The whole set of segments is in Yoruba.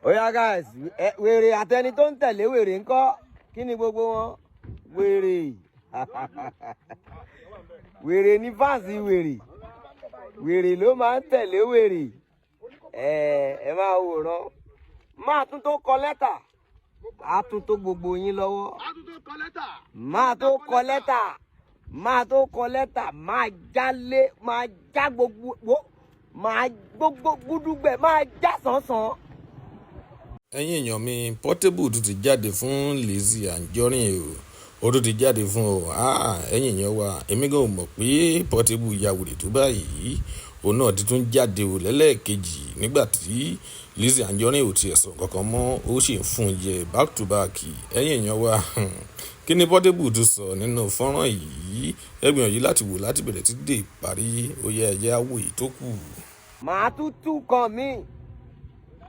Oya guys, wèrè àtẹni tó ń tẹ̀lé wèrè ńkọ́? Kí ni gbogbo wọn? Wèrè, wèrè ní fans wèrè, wèrè ló máa ń tẹ̀lé wèrè. Ẹ máa wòran, máa tún tó kọ lẹ́tà, á tún tó gbogbo yín lọ́wọ́. Máa tó kọ lẹ́tà, máa tó kọ lẹ́tà, máa jálé, máa já gbogbo, máa gbogbo gúdúgbẹ̀, máa já sánsan. Ẹ̀yin èèyàn mi, Portable tún ti jáde fún Lizzy Anjorin o. Ó tún ti jáde fún o. Ẹ̀yin èèyàn wa, èmi gan ò mọ̀ pé Portable ya wèrè tó báyìí. Òun náà ti tún jáde o lẹ́lẹ́ẹ̀kejì nígbà tí Lizzy Anjorin ò tiẹ̀ sọ kankan mọ́, ó sì ń fún un jẹ back to back. Ẹ̀yin èèyàn wa, kí ni Portable tún sọ nínú fọ́nrán yìí? Ẹ gbìyànjú láti wò láti bẹ̀rẹ̀ títí dé ìparí. Ó yẹ ẹ̀jẹ̀ á wò èyí tó kù. Màá tún tú kan míì,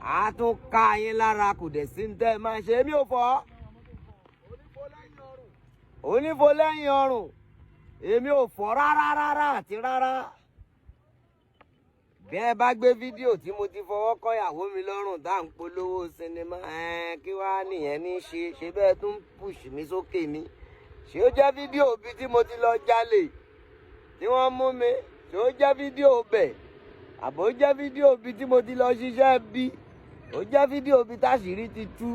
á tún ká yín lára. Kò dẹ̀ sí ní tẹ́ ẹ máa ṣe. Mí ò fọ́ onífo lẹ́yìn ọrùn, èmi ò fọ́ rárá rárá àti rárá. Bí ẹ bá gbé fídíò tí mo ti fọwọ́ kọ́yàwó mi lọ́rùn tá à ń polówó sinimá, kí wàá nìyẹn ní ṣe? Ṣe bẹ́ẹ̀ tún push mi sókè ni? Ṣé ó jẹ́ fídíò bíi tí mo ti lọ jalè tí wọ́n mú mi? Ṣé ó jẹ́ fídíò bẹ̀, àbó jẹ́ fídíò bíi tí mo ti lọ ṣiṣẹ́ bí? Ó jẹ́ fídíò bíi táṣìírí ti tú?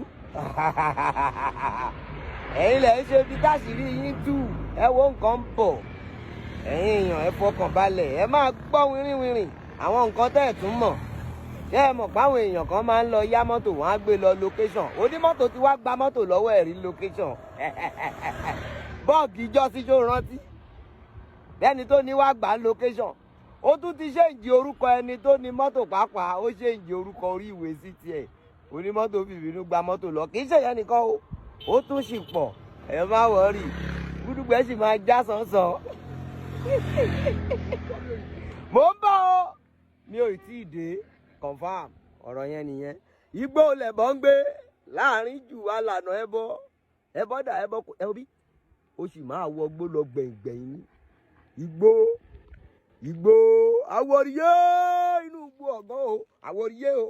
Ẹ̀yin lẹ̀ ń ṣe bíi táṣìírí yín tú. Ẹ wo, nǹkan ń bọ̀. Ẹ̀yin èèyàn, ẹ fọkàn balẹ̀, ẹ máa gbọ́ wìrìwìrì àwọn nǹkan tẹ́ ẹ̀ tún mọ̀. Ṣé ẹ mọ̀ páwọn èèyàn kan máa ń lọ yá mọ́tò, wọ́n á gbé lọ location, onímọ́tò ti wá gba mọ́tò lọ́wọ́ ẹ̀ rí location bọ́ọ̀gì jọ́sí? Tó rántí bẹ́ẹ̀ni tó ní wá gbà á location, ó tún ti change orúkọ ẹni tó ní mọ́tò pàápàá, ó change orúkọ orí ìwé sí tiẹ̀. Onímọ́tò fìbínú gba mọ́tò lọ. Kì í ṣèyẹn nìkan o, ó tún sì pọ̀. Ẹ má worry, gúdúgbẹ́ sì máa já sánsan. Mò ń bọ̀ o, mi ò tí ì dé. Confam ọ̀rọ̀ yẹn nìyẹn. Igbó lẹ̀bọ̀ ń gbé láàrin jù wá lànà ẹbọ, ẹbọ dà, ẹbọ kò ẹ bí ó sì máa wọgbó lọ gbẹ̀ngbẹ̀yìn ní igbó, igbó àwọ̀rìyé, inú igbó ọ̀gán o, àwọ̀rìyé o.